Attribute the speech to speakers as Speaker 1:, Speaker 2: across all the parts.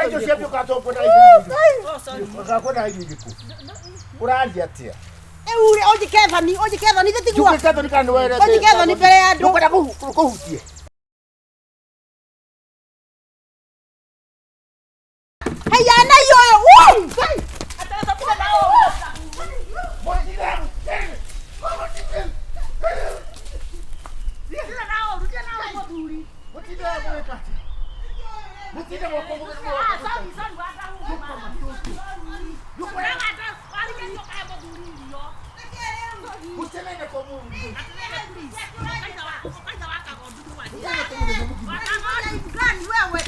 Speaker 1: Ũkwenda irio cia biũ kana tũkwenda irio
Speaker 2: Oh, sorry.
Speaker 1: Ũkwenda irio irĩkũ? Ũraria atĩa?
Speaker 3: Rĩu rĩ, ũnjĩke thoni, ũnjĩke thoni ithe tiguo.
Speaker 1: Njũkĩte thoni kana nĩ werete?
Speaker 3: Ũnjĩke thoni mbere ya andũ.
Speaker 1: Ndũkwenda kũhutie?
Speaker 3: Haiya na iyoyo. Woi! Ngai. Gani wewe?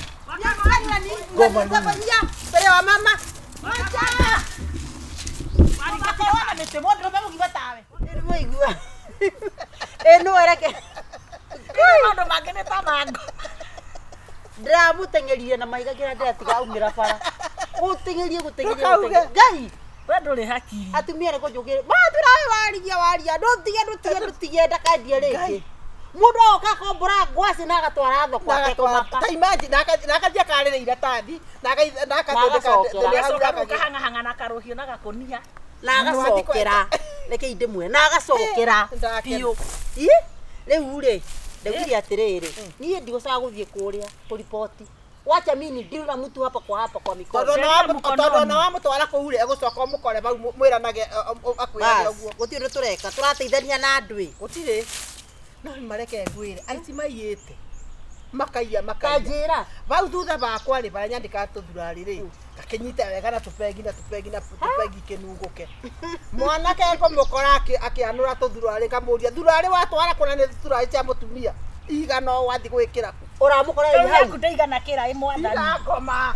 Speaker 3: Gani nani? Unafanyia mbere wa mama. Wacha. Wakawana mĩtĩ mũndũ ũrũme mũgima tawe. Nĩmũigua. Ĩ nũ ereke.
Speaker 2: Maũndũ mangĩ nĩ ta mango.
Speaker 3: Ndĩramũteng'erire na mahiga nginya ndĩratiga aumĩra bara. Gũteng'erie gũteng'erie
Speaker 4: Ndũkauge.
Speaker 3: gũteng'erie. Ngai.
Speaker 2: We ndũrĩ hakiri.
Speaker 3: Atumia nĩ kũnjũkĩra. Matwĩra we warigia waria. Ndũtige ndũtige ndũtige ndakendie rĩngĩ. Mũndũ agoka akombora ngwacĩ na agatwara thoko atekũmaka.
Speaker 4: Ta imagine na akathiĩ akarĩra iratathi na
Speaker 3: Na
Speaker 4: akathondeka
Speaker 3: agacokera.
Speaker 2: Agacoka rĩu kahang'ahang'a na karũhiũ na gakũnia.
Speaker 3: Na agacokera. Reke ndĩmwe na agacokera
Speaker 4: Ndakena.
Speaker 3: biũ. Ĩ rĩu rĩ ndaugire atĩrĩrĩ niĩ ndigũcaga gũthiĩ kũrĩa kũriboti. Wacha mimi ndirĩ na mtu hapa kwa hapa kwa mikono.
Speaker 4: tondũ
Speaker 2: Sheria mkononi.
Speaker 4: ona wamũtwara kũu rĩ egũcoka ũmũkore bau mwĩranage akwĩrage
Speaker 3: Bas,
Speaker 4: ũguo
Speaker 3: gũtirĩ ũndũ tũreka tũrateithania na andũ ĩ.
Speaker 4: gũtirĩ no mareke ngwĩre aici maiyĩte makaiya makaiya
Speaker 3: Kanjĩra.
Speaker 4: bau thutha bakwa rĩ barĩa nyandĩkaga tũthurarĩ rĩ ngakĩnyita wega na tũbengi na tũbengi na tũbengi kĩnungũke mwanake ngũmũkora akĩanũra tũthurarĩ ngamũria thurarĩ watwara kũna nĩ thurarĩ cia mũtumia igana o wathiĩ gwĩkĩra kũ
Speaker 3: Ũramũkorereire
Speaker 2: Rĩu
Speaker 3: hau.
Speaker 2: yaku ndĩigana kĩra ĩ mwathani.
Speaker 4: Tigakoma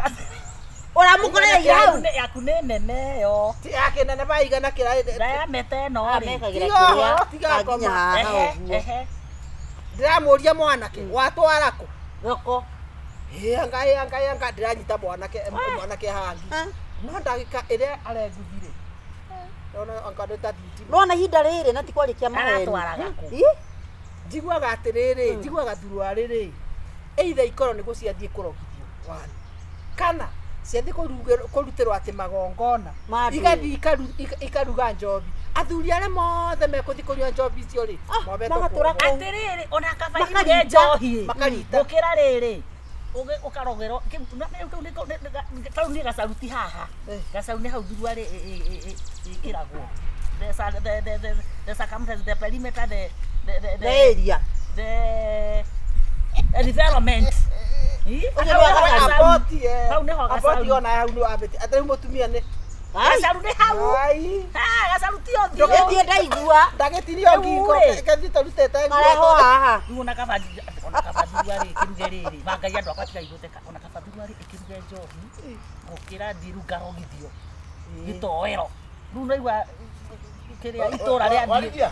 Speaker 3: Ũramũkorereire hau.
Speaker 2: Yaku nĩ nene yo.
Speaker 4: yakĩnene baigana kĩra
Speaker 2: Diameter ĩno rĩ.
Speaker 3: Amekagĩra
Speaker 4: Tiga
Speaker 3: kĩrĩa
Speaker 4: ũhoro, tiga
Speaker 3: nginya
Speaker 4: ngoma.
Speaker 3: haha
Speaker 2: Ehe,
Speaker 3: ũguo.
Speaker 2: ehe.
Speaker 4: ndĩramũria mwanake watwara kũ
Speaker 3: Thoko.
Speaker 4: ĩanga ĩanga ĩanga ndĩranyita mwanake mwanake hangi
Speaker 3: Ah.
Speaker 4: no ndagĩka ĩrĩa arenguthire ndona anga nĩ ta thitima
Speaker 3: Nona ihinda rĩrĩ na ti kwarĩkia maheni.
Speaker 2: Aratwaraga kũ?
Speaker 3: Ĩ?
Speaker 4: njiguaga atĩrĩrĩ njiguaga thuruarĩ rĩ either ikorwo nĩ gũciathiĩ kũrogithio one kana ciathiĩ kũrutĩrwo atĩ magongona
Speaker 3: Ma ndũĩ.
Speaker 4: igathiĩ ikaruga njobi athuri arĩa mothe mekũthiĩ kũnyua njobi icio rĩ
Speaker 3: Ah,
Speaker 4: mobetwo
Speaker 3: magatũra
Speaker 4: kuohwo.
Speaker 3: kũu.
Speaker 2: Atĩrĩrĩ, ona kaba iruge
Speaker 3: Makarita.
Speaker 2: njohi.
Speaker 4: Makarita.
Speaker 2: Gũkĩra rĩrĩ. Ũkarogerwo kĩu nĩko- kau nĩ gacaru ti haha.
Speaker 4: Eh.
Speaker 2: Gacaru nĩ hau thuruarĩ ĩkĩragwo. The the circumference, the perimeter,
Speaker 3: The area.
Speaker 2: the environment. Ĩ?
Speaker 3: Ũcio nĩ
Speaker 2: Hau
Speaker 3: wa
Speaker 2: nĩho
Speaker 3: gacaru.
Speaker 2: gacaru.
Speaker 4: Aboti, eh.
Speaker 2: Hau nĩho
Speaker 4: Aboti
Speaker 2: gacaru.
Speaker 4: ona hau nĩ wambĩtie. Atĩ rĩu mũtumia nĩ
Speaker 3: Ai.
Speaker 2: Gacaru nĩ hau.
Speaker 4: Ai.
Speaker 2: Ah, gacaru ti ũthiũ.
Speaker 3: Ndũgĩthiĩ ndaigua.
Speaker 4: Ndagĩtinio
Speaker 2: Rĩu
Speaker 4: ngingo
Speaker 2: rĩ.
Speaker 4: kethiĩ tũrutĩte nguo.
Speaker 3: Marehwo haha.
Speaker 2: Rĩu ona kaba ona kaba thuruarĩ ĩkĩruge rĩrĩ mangai andũ akwa tigai gũtheka ona kaba thuruarĩ ĩkĩruge njohi gũkĩra thiĩ rĩu ngarogithio gĩtoero rĩu naigua kĩrĩa itũra rĩa thiĩ
Speaker 1: Warigia?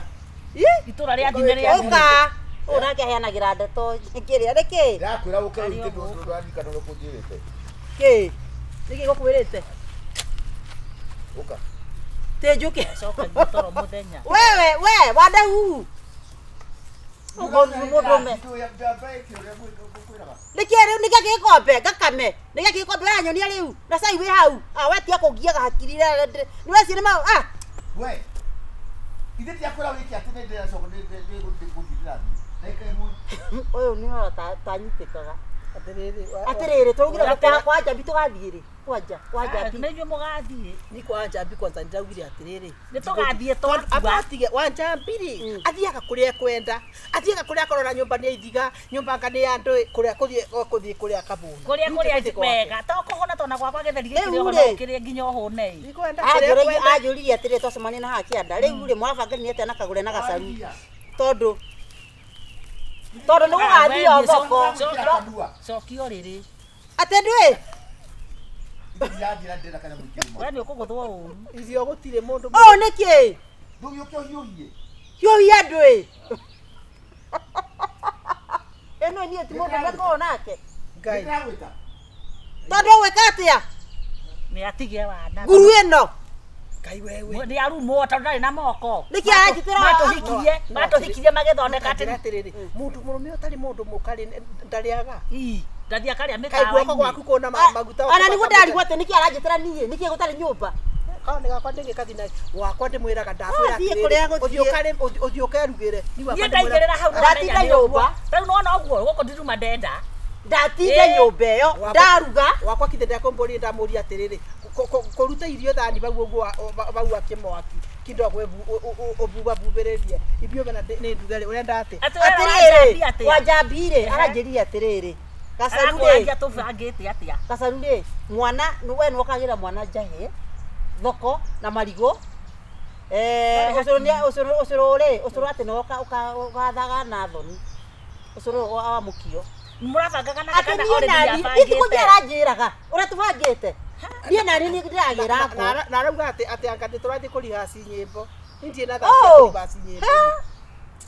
Speaker 2: itũra rĩa thiĩ nĩ rĩa
Speaker 3: Ũka. Ũyũ nake aheanagĩra ndeto kĩrĩa nĩkĩ?
Speaker 1: Ndĩrakwĩra ũke ũrute ndũ ndũraririkana ũrĩa ũkũnjĩrĩte.
Speaker 3: Kĩ? Nĩkĩ gũkwĩrĩte?
Speaker 1: Ũka.
Speaker 3: Tĩ njũke.
Speaker 2: coka toro mũthenya
Speaker 3: Wewe we wandahu. Ũgũthiĩ mũndũrũme. Nĩkĩ rĩu nĩkĩ gĩkombe ngakame nĩkĩ gĩkombe ũranyonia rĩu na cai wĩ hau ah we tiga kũngiaga hakiri nĩ weci nĩ mau ah
Speaker 1: We. Ithe ndiakwĩra wĩke atĩ nĩ ndĩracoka nĩ gũthiĩ ndĩrathiĩ. Ndagĩka ĩmwe.
Speaker 3: ũyũ nĩ ũhoro tanyitĩkaga
Speaker 4: Atĩrĩrĩ,
Speaker 3: atĩrĩrĩ tũraugire kwa kwa njambi tũgathiĩ rĩ kwanja kwa njambi
Speaker 2: nĩ inyuĩ mũgathiĩ
Speaker 4: ni kwa njambi kwanza ndĩraugire atĩrĩrĩ
Speaker 2: nĩ tũgathiĩ twatua
Speaker 4: abatige wa njambi rĩ athiaga kũrĩa ekwenda athiaga kũrĩa akorora nyũmba nĩ ya ithiga nyũmba anga nĩ ya andũ kũrĩa kũthiĩ kũthiĩ kũrĩa kabũna
Speaker 2: kũrĩa kũrĩa wega to kũhũna tona gwakwa gĩtheri gĩkĩrĩ
Speaker 3: Rĩu
Speaker 2: oho
Speaker 3: rĩ.
Speaker 2: no ũkĩrĩe nginya ũhũne ĩ
Speaker 4: ndikwenda kũrĩa ekwenda
Speaker 3: anjũririe atĩrĩrĩ twacemania na haha kĩanda rĩu rĩ mũrabangania atĩa na kagũre na gacaru tondũ tondũ nĩ gũgathio thoko
Speaker 1: Kanua.
Speaker 2: cokio rĩrĩ
Speaker 3: atĩ ndwĩ
Speaker 1: Ndiranjĩra ndĩrenda kanyamũ ikĩruma.
Speaker 2: we nĩ ũkũgũthwo ũru
Speaker 4: irio gũtirĩ mũndũ
Speaker 3: ũũ nĩkĩ
Speaker 1: Ndũgĩũke ũhiũhie.
Speaker 3: hiũhia ndwĩ ĩno niĩ ti mũndũ ũrĩa nake
Speaker 4: Ngai
Speaker 1: Ndĩragwĩta.
Speaker 3: tondũ ũgwĩka atĩa
Speaker 2: nĩ atige wana
Speaker 3: nguru ĩno
Speaker 4: Ngai wewe
Speaker 2: nĩ arumwo tondũ ndarĩ na moko
Speaker 3: Nĩkĩ aranjĩtĩra
Speaker 2: Ndathi akarĩa
Speaker 4: Kaĩ guoko
Speaker 2: mĩkawa-inĩ.
Speaker 4: gwaku kũna maguta.
Speaker 3: Ona nĩguo ndarigwo atĩ nĩkĩ aranjĩtĩra niĩ, nĩkĩ gũtarĩ nyũmba.
Speaker 4: Kawa nĩ gakwa ndĩgĩkathi na wakwa ndĩmwĩraga ndakwĩra
Speaker 3: Thiĩ kũrĩa gũthiĩ.
Speaker 4: ũthiĩ ũkerugĩre.
Speaker 2: Niĩ ndaigĩrĩra hau
Speaker 3: Ndatinda
Speaker 2: ndamenya nĩ ũguo.
Speaker 3: nyũmba.
Speaker 2: Rĩu nĩwona ũguo gũkũ ndiruma ndenda.
Speaker 3: Ndatinda
Speaker 2: Ĩĩ.
Speaker 3: nyũmba ĩyo, ndaruga.
Speaker 4: Wakwa kithe ndakũmbũria ndamũria atĩrĩrĩ kũruta irio thani bau ũguo bau akĩmwaki kidogo ũbubabubĩrĩrie ithuĩ mena nĩ nduge rĩ ũrenda atĩ
Speaker 2: Atĩ we
Speaker 3: Atĩrĩrĩ,
Speaker 2: wanjambia atĩa?
Speaker 3: Wanjambi rĩ, aranjĩrire atĩrĩrĩ. Gacaru rĩ,
Speaker 2: Arakũragia tũbangĩte atĩa?
Speaker 3: gacaru rĩ, mwana we nĩwokagĩra mwana njahĩ thoko na marigũ. Ũcũrũ nĩ ũcũrũ ũcũrũ rĩ, ũcũrũ atĩ nĩwoka ũgathaga na thoni. Ũcũrũ wa mũkio.
Speaker 2: Mũrabangaga nake
Speaker 3: Atĩ
Speaker 2: kana
Speaker 3: niĩ
Speaker 2: already
Speaker 3: nani,
Speaker 2: nĩabangĩte?
Speaker 3: ithikũ aranjĩraga ũrĩa tũbangĩte. Niĩ nani nĩ ndĩragĩra ngũ.
Speaker 4: na arauga atĩ atĩ anga nĩ tũrathiĩ kũrihaci nyĩmbo niĩ ndirĩ na thaa cia
Speaker 3: Oh!
Speaker 4: kũrihaci nyĩmbo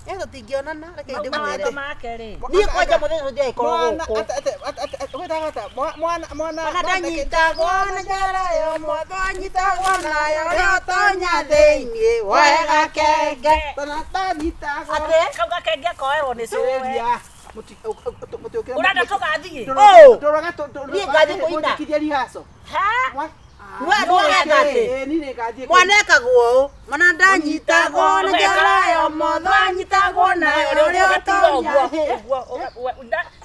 Speaker 3: Ĩ tũtingĩonana, reke
Speaker 2: Mau
Speaker 3: ndĩmwĩre.
Speaker 2: mawatho make rĩ.
Speaker 3: Niĩ kwanja mũthenya ũcio ndĩragĩkorwo
Speaker 4: mwana
Speaker 3: gũkũ.
Speaker 4: mwana mwana
Speaker 3: Mwana ndanyitagwo na njara yo motho anyitagwo nayo ũrĩa ũtonya thĩiniĩ woe gakenge.
Speaker 4: ndanyitagwo
Speaker 3: Atĩ?
Speaker 2: Kau gakenge koerwo nĩ cũwe.
Speaker 4: Ria
Speaker 2: Ũrenda tũgathiĩ?
Speaker 3: Oh!
Speaker 4: Ndoroga
Speaker 3: Niĩ ngathiĩ kũina.
Speaker 4: kũina rihaco.
Speaker 2: Ha?
Speaker 3: We nĩũreka atĩ?
Speaker 4: Niĩ nĩngathiĩ
Speaker 3: Mwana ekagwo ũũ, mwana ndanyitagwo na njara yo motho anyitagwo nayo ũrĩa
Speaker 2: Ũgatiga
Speaker 3: ũtonya.
Speaker 2: ũguo, ũguo,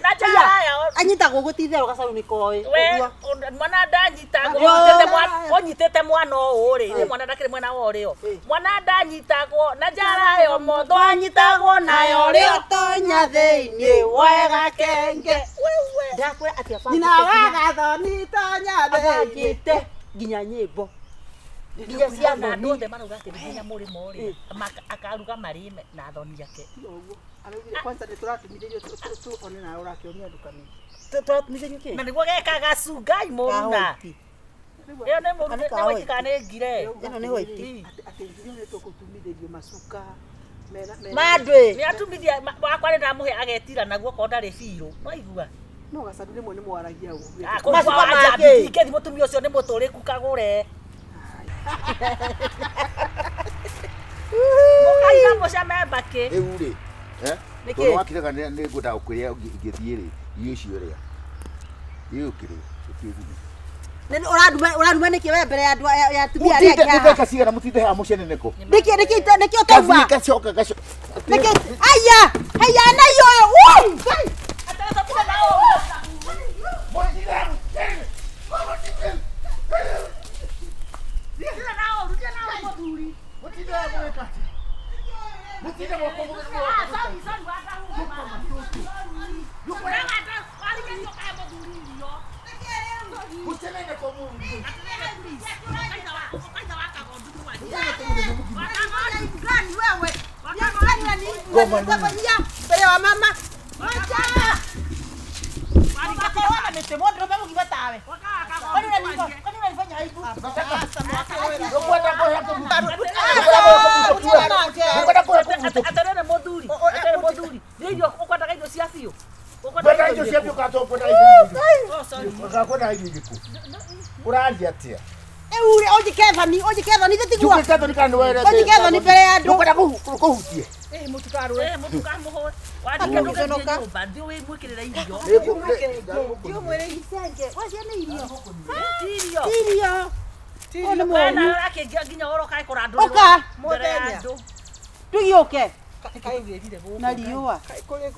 Speaker 2: na njara ya
Speaker 3: Anyitagwo ũguo ti itherũ gacaru nĩ koĩ.
Speaker 2: we
Speaker 3: Ũguo.
Speaker 2: mwana ndanyitagwo
Speaker 3: Yo.
Speaker 2: ũnyitĩte mwana ũũ rĩ nĩ mwana ndakĩrĩ mwena wa ũrĩo mwana ndanyitagwo na njara yo motho
Speaker 3: anyitagwo nayo ũrĩa ũtonya thĩiniĩ woe gakenge. Ndakwĩra atĩ abangĩte
Speaker 4: Nyina wa gathoni tonya thĩinĩ.
Speaker 3: abangĩte nginya nyĩmbo nginya cia
Speaker 2: na andũ
Speaker 3: thoni.
Speaker 2: othe marauga atĩ nginya mũrĩmo rĩ akaruga marĩme na thoni yake.
Speaker 4: Ũguo. Araugire kwanza nĩ tũratumithĩrio one nawe ũrakĩonia ndukani.
Speaker 3: Tũratumithĩrio kĩ?
Speaker 2: Na nĩguo gekaga cungai mũruna.
Speaker 3: Kahũti.
Speaker 2: Ĩyo nĩ mũruna
Speaker 3: Kana
Speaker 2: nĩ
Speaker 3: kahũti.
Speaker 2: waiti kana nĩ ngire.
Speaker 3: Ĩno nĩ white.
Speaker 4: Atĩ nginya nĩ tũkũtumithĩrio macuka mena mena.
Speaker 3: Mandĩ.
Speaker 2: Nĩ atumithia wakwa nĩ ndamũhe agetira naguo korwo ndarĩ biũ. Nĩwaigua?
Speaker 4: No gacaru rĩmwe nĩ mwaragia ũguo.
Speaker 2: Ah, kũu
Speaker 3: Macuka
Speaker 2: kwa
Speaker 3: make.
Speaker 2: Wanjambi ndingĩthiĩ mũtumia ũcio nĩ mũtũrĩku kagũre. Mũkaiga mũcame mbakĩ.
Speaker 1: Rĩu rĩ, eh?
Speaker 3: Nĩkĩ?
Speaker 1: Tondũ wakĩrega nĩ ngwendaga gũkwĩra ingĩthiĩ rĩ, irio icio rĩa. Irio ũkĩrĩ, ũkĩguni.
Speaker 3: Nĩ ũraruma ũraruma nĩkĩ we mbere ya andũ ya atumia arĩa
Speaker 1: Mũtinde
Speaker 3: angĩ haha?
Speaker 1: nĩ mbeca cigana mũtinde haha mũceneneko.
Speaker 3: Nĩkĩ nĩkĩ nĩkĩ ũtauma?
Speaker 1: Gathiĩ gacoka gacoka.
Speaker 3: Nĩkĩ aya aya na iyo wuu.
Speaker 1: Mũtinde haha mũgĩka atĩa? Mũtinde gwakwa mũceneneko
Speaker 3: Goma mbere wa mama. Wacha. Wakaona mĩtĩ mũndũ mũgima tawe. Kwani unanifanya kwani unanifanya aibu?
Speaker 1: Ũkwenda kũhe Ũkwenda kũhe kũmũtũki.
Speaker 2: Atĩrĩrĩ mũthuri, atĩrĩrĩ mũthuri, nĩ irio ũkwendaga irio cia biũ?
Speaker 1: Kwenda irio cia biũ kana tũkwenda irio irĩkũ?
Speaker 2: Oh, sorry.
Speaker 1: Ũkwenda irio irĩkũ? Ũraria atĩa?
Speaker 3: Rĩu rĩ ũnjĩke thoni ũnjĩke thoni ithe tiguo.
Speaker 1: Njũkĩte thoni kana nĩwe
Speaker 3: Ũnjĩke thoni mbere ya andũ.
Speaker 1: Ũkwenda kũhutie?
Speaker 4: Eh mũtikarũe.
Speaker 2: Eh, mũtũkamũhũre. Wandike ndũgathiĩ nyũmba, thiĩ wĩmwĩkĩrĩre irio.
Speaker 3: Ndiũmwĩre icenge. Wacia nĩ irio.
Speaker 2: Ti irio.
Speaker 3: Ti irio. Ũyũ nĩ
Speaker 2: We
Speaker 3: mũũru.
Speaker 2: nawe ũrakĩngia nginya ũroka kũrandũrĩrwo
Speaker 3: Ũka.
Speaker 2: mbere ya
Speaker 4: Mũthenya.
Speaker 2: andũ.
Speaker 3: Tũgĩũke.
Speaker 2: Tũgĩrire gũkũ.
Speaker 3: Na riũa.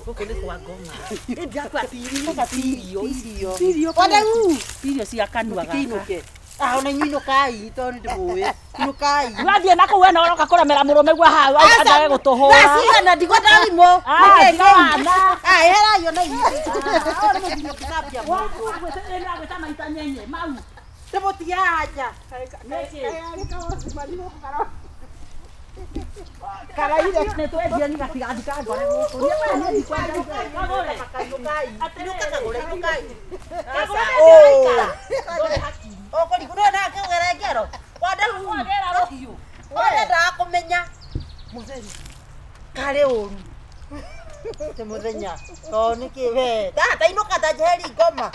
Speaker 2: Gũkũ nĩ kwa ngong'a. Ĩ ndiakwa ti irio.
Speaker 3: Irio.
Speaker 4: Irio.
Speaker 3: Wadau.
Speaker 2: Irio cia kanua gaka.
Speaker 3: Mũtikĩinũke. Ah, ona inyuĩ inũkai tondũ nĩ ndĩmũĩ. Inũkai.
Speaker 2: Wathiĩ na kũu we na ũroka kũremera mũrũme guo hau andage gũtũhũra.
Speaker 3: Thaa cigana ndigwenda thimũ.
Speaker 2: Ah, tiga wana.
Speaker 3: Ah, eheraio na inyuĩ. Ah, ũyũ nĩ mũthuri ũngĩcambia mũndũ.
Speaker 2: Agwĩta maita nyenye mau.
Speaker 3: Ndĩmũtige haha nja.
Speaker 4: Karaire.
Speaker 2: Nĩ twendia ni gatigathika ngore gũkũ. Niĩ ndikwenda kagũre.
Speaker 3: Inũkai. Inũka kagũre, inũkai.
Speaker 2: Kagũre
Speaker 3: Oh. Ũkũrigwo nĩ nake ũgere ngero. Wadau.
Speaker 2: Wagera rũhiũ.
Speaker 3: Ũrendaga kũmenya. Mũthenya. Karĩ ũru. Ti mũthenya. Tondũ nĩkĩ we. Ta inũka ta njeheri ngoma.